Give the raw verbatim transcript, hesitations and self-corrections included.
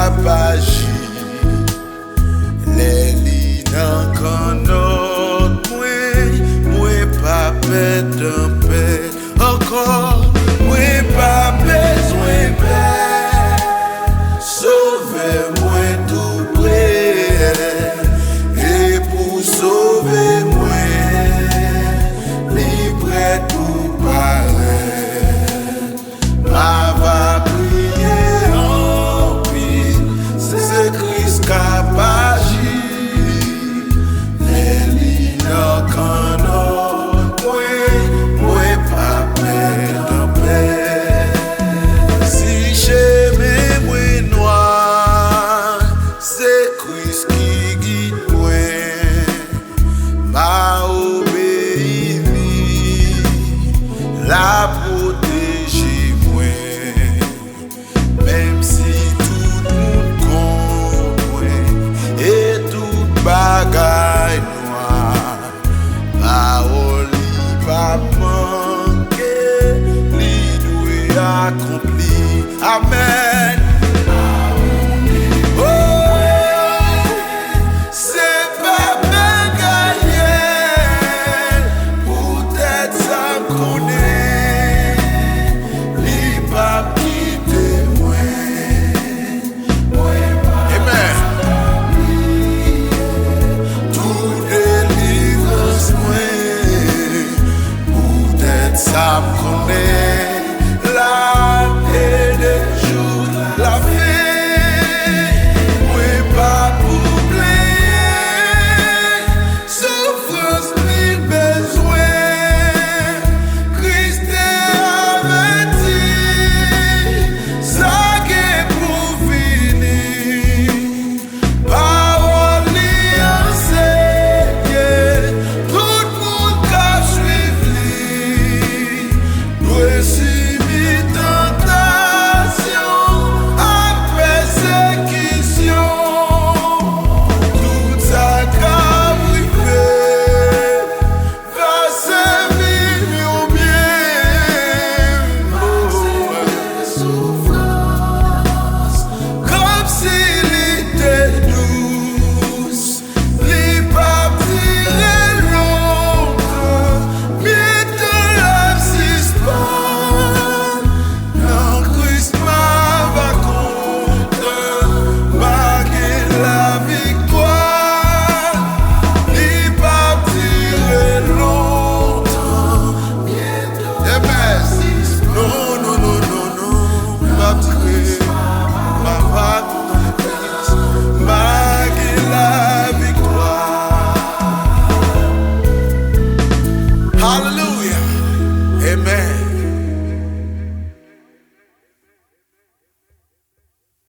ap aji. Lè li nan kannòt mwen, mwen pa pè tanpèt ankò. Mwen pa bezwen pè. Sovè mwen tou pre, e pou sove mwen, li prè tou parèt. M ava priye anpil, se Kris k ap aji. Lè li nan kannòt mwen, mwen pa pè tanpèt. Si chemen mwen nwa, se Kris ki gid mwen. M a obeyi li, l a pwoteje mwen. Menm si tout moun kont mwen e tout bagay nwa, pawòl li p ap manke, li dwe akonpli. Amèn.